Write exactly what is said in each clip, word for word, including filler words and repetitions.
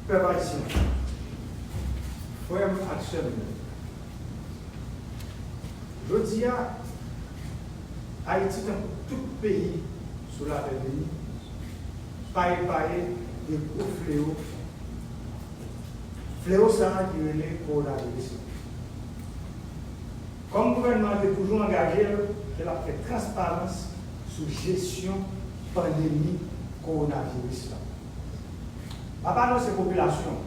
Pèp ayisyen, frè m ak sè m yo, jodi a, Ayiti, tankou tout peyi sou latè beni, pa epaye de gwo fleo, fleo sa a ki rele kowonaviris la. Kòm gouvènman an te toujou angaje l ke l ap fè transparans sou jesyon pandemi kowonaviris la, m ap anonse popilasyon,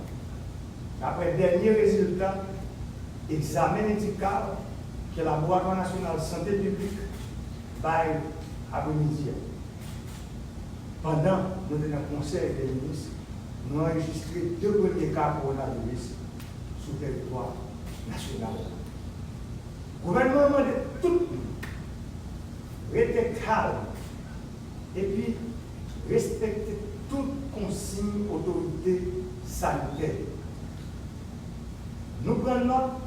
daprè dènye rezilta egzamen medikal ke Laboratwa Nasyonal Sante Piblik bay apremidi a, pandan nou te nan Konsèy dè Minis, nou anrejistre de premye ka kowonaviris sou tèritwa nasyonal la. Gouvènman an mande tout moun rete kalm epi respekte tout konsiy otorite sanitè yo. Nou pran nòt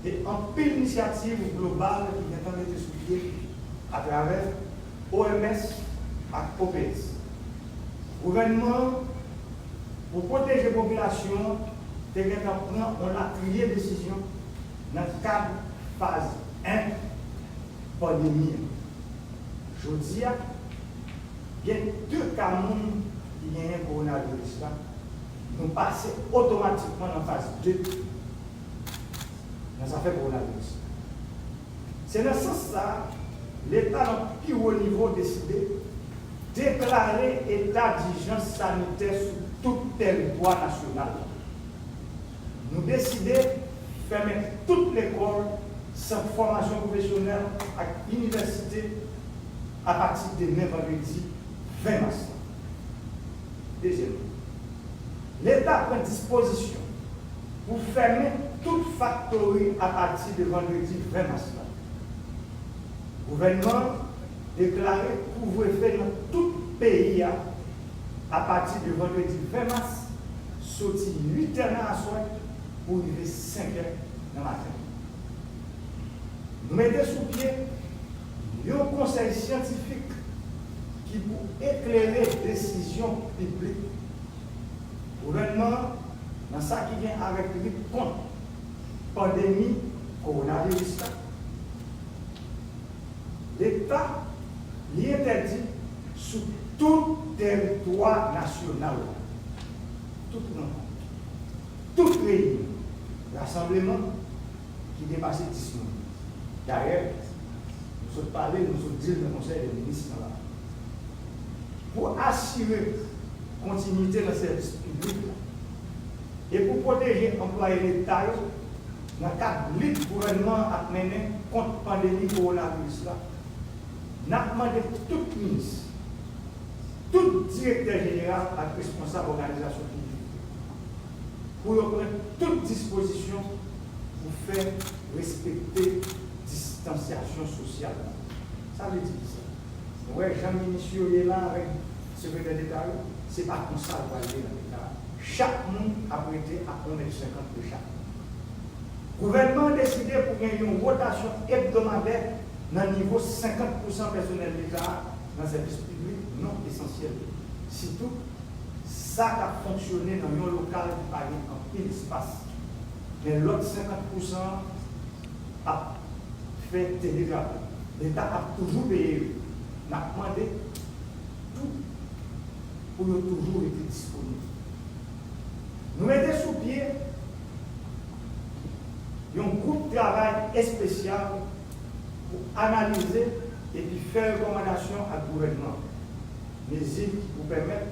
de anpil inisyativ global ki gentan mete sou pye atravè O M S ak O P S. Gouvènman an, pou pwoteje popilasyon an, te gentan pran yon latriye desizyon nan kad faz en pandemi an. Jodi a, gen de ka moun ki genyen kowonaviris la, nou pase otomatikman nan faz de nan zafè kowonaviris la. Se nan sans sa a, Leta nan pi wo nivo deside deklare eta dijans sanitè sou tout tèritwa nasyonal la. Nou deside fèmen tout lekòl, sant fòmasyon pwofesyonèl ak inivèsite apati demen vandredi ven mas la. Dezyèmman, Leta pran dispozisyon pou fèmen tout faktori apati de vandredi ven mas la. Gouvènman an deklare kouvrefe nan tout peyi a apati de vandredi ven mas, soti uit è nan aswè pou rive senk è nan maten. Nou mete sou pye yon konsèy syantifik ki pou eklere desizyon piblik gouvènman an nan sa ki gen avèk lit kont pandemi kowonaviris la. Leta, li entèdi sou tout tèritwa nasyonal la, tout rankont, tout reyinyon, rasanbleman ki depase dis moun. Dayè, nou sot pale, nou sot di l nan Konsèy dè Minis lan la. Pou asire kontinite nan sèvis piblik la e pou pwoteje anplwaye Leta yo nan kad lit gouvènman an ap mennen kont pandemi kowonaviris la, n ap mande tout minis, tout direktè jeneral ak responsab òganizasyon piblik yo pou yo pran tout dispozisyon pou fè respekte distansyasyon sosyal la. Sa vle di kisa? Ou wè jan minis yo ye la avèk sekretè deta yo, se pa konsa l pral ye nan leta a. Chak moun ap rete a yon mèt senkant de chak moun. Gouvènman an deside pou gen yon wotasyon ebdomadè nan nivo senkant pousan pèsonèl leta a nan sèvis piblik non esansyèl yo, sitou sa k ap fonksyone nan yon lokal ki pa gen anpil espas. Men lòt senkant pousan an ap fè teletravay. Leta ap toujou peye yo. N ap mande tou pou yo toujou rete disponib. Nou mete sou pye yon gwoup travay espesyal pou analize epi fè rekòmandasyon ak gouvènman an, mezi ki pou pèmèt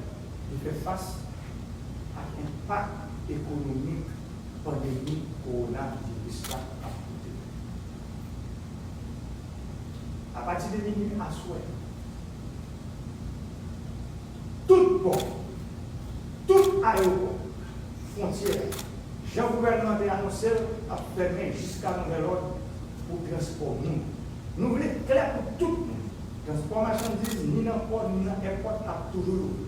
li fè fas ak enpak ekonomik pandemi kowonaviris la ap pote. Apati de minui aswè, tout pò, tout ayewopò, fwontyè, jan gouvènman an te anonse l, ap fèmen jiska nouvèl òd pou transpò moun. Nou vle klè pou tout moun, transpò machandiz ni nan pò ni nan èpòt ap toujou louvri.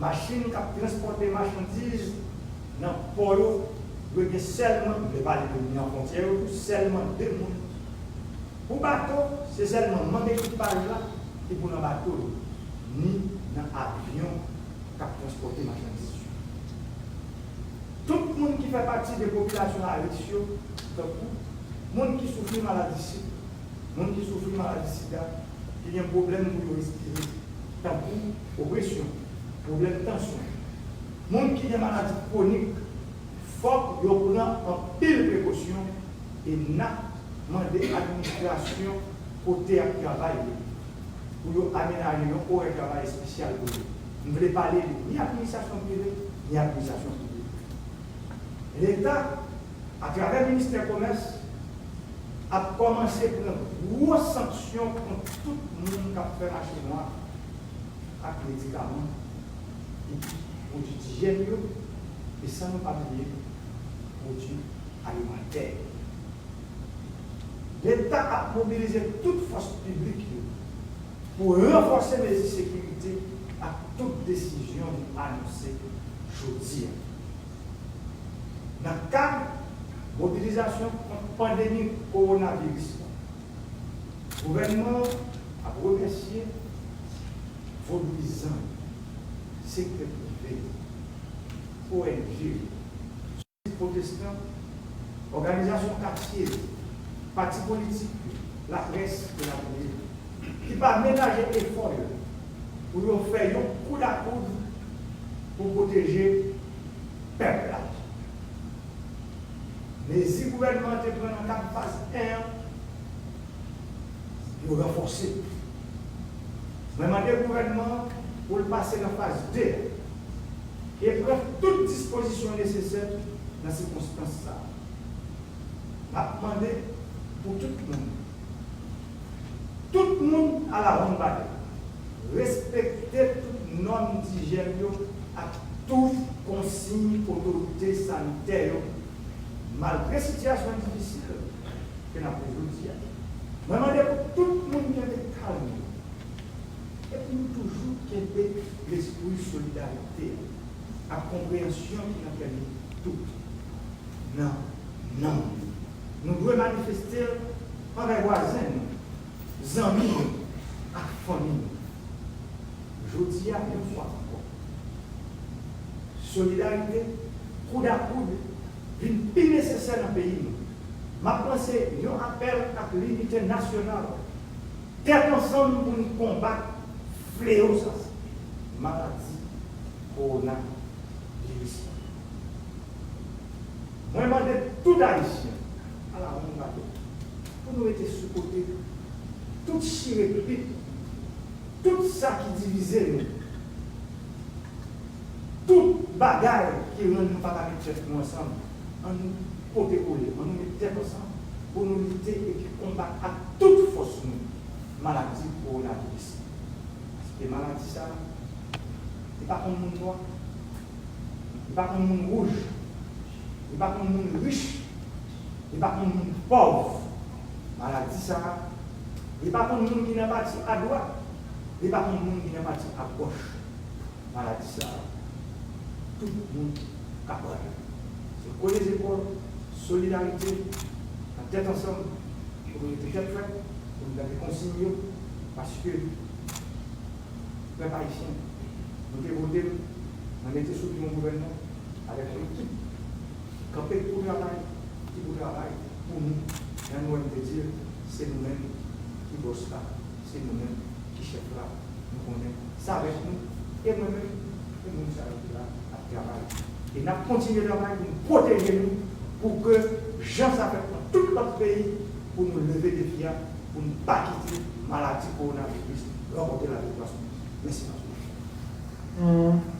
Machin k ap transpòte machandiz nan pò yo dwe gen sèlman, m te pale de moun nan fwontyè yo tou, sèlman de moun Pou bato, se sèlman manm ekipaj la ki pou nan bato yo, ni nan avyon k ap transpòte machandiz yo. Tout moun ki fè pati de popilasyon a risk yo, tankou moun ki soufri maladi sik, moun ki soufri maladi sida, ki gen pwoblèm pou yo respire, tankou opresyon, pwoblèm tansyon, moun ki gen maladi kwonik, fòk yo pran anpil prekosyon e n ap mande administrasyon kote y ap travay yo pou yo amenaje yon orè travay espesyal pou yo. M vle pale de ni administrasyon prive, ni administrasyon piblik. Leta, atravè Ministè Komès, ap kòmanse pran gwo sanksyon kont tout moun k ap fè mache nwa ak medikaman, epi pwodui dijèn yo, e san nou pa bliye pwodui alimantè yo. Leta ap mobilize tout fòs piblik yo pou ranfòse mezi sekirite ak tout desizyon nou anonse jodi a. Nan kad mobilizasyon kont pandemi kowonaviris la, gouvènman an ap remèsye vodouyizan yo, sektè prive yo, O N G yo, pwotestan, òganizasyon katye yo, pati politik yo, laprès e latriye, ki pa menaje efò yo pou yo fè yon koud a koud pou pwoteje pèp la. Mezi gouvènman an te pran nan kad faz en an, yo ranfòse. Mwen mande gouvènman an pou l pase nan faz de a e pran tout dispozisyon nesesè nan sikonstans sa a. M ap mande pou tout moun, tout moun alawonnbadè, respekte tout nòm dijèn yo ak tout konsiy otorite sanitè yo, malgre sitiyasyon difisil ke n ap viv jodi a. Mwen mande pou tout moun kenbe kalm yo e pou nou toujou kenbe lespri solidarite ak konpreyansyon ki nan kè nou tout, nan nanm nou. Nou dwe manifeste l anvè vwazen nou, zanmi nou ak fanmi nou. Jodi a, yon fwa ankò, solidarite, koud a koud, vin pi nesesè nan peyi nou. M ap lanse yon apèl ak linite nasyonal, tèt ansanm pou n konbat fleyo sa, maladi kowonaviris la. Mwen mande tout Ayisyen, alawonnbadè, pou nou rete sou kote tout chire pit, tout sa ki divize nou, tout bagay ki rann nou pa ka met tèt nou ansanm, ann nou pote kole, ann nou met tèt ansanm pou nou lite epi konbat ak tout fòs nou maladi kowonaviris. Paske maladi sa a, li pa konn moun nwa, li pa konn moun wouj, li pa konn moun rich, li pa konn moun pòv. Maladi sa a, li pa konn moun ki nan pati adwat, li pa konn moun ki nan pati agòch. Maladi sa a, tout moun ka pran l. Se kole zepòl, solidarite, nan tèt ansanm, pou nou rete tèt frèt, pou nou gade konsiy yo, paske, pèp ayisyen, nou te vote l, nou mete sou pye yon gouvènman avèk yon ekip ki kanpe pou travay, ki pou travay pou nou. Jan nou wè m te di l, se nou menm ki bòs la, se nou menm ki chèf la. Nou konnen se avèk nou, e mwen menm, e moun sa yo ki la ap travay. E n ap kontinye travay pou n pwoteje nou, pou ke jan sa fèt nan tout lòt peyi, pou nou leve defi a, pou n pa kite maladi kowonaviris ranpòte laviktwa sou nou. Mèsi, Mathieu.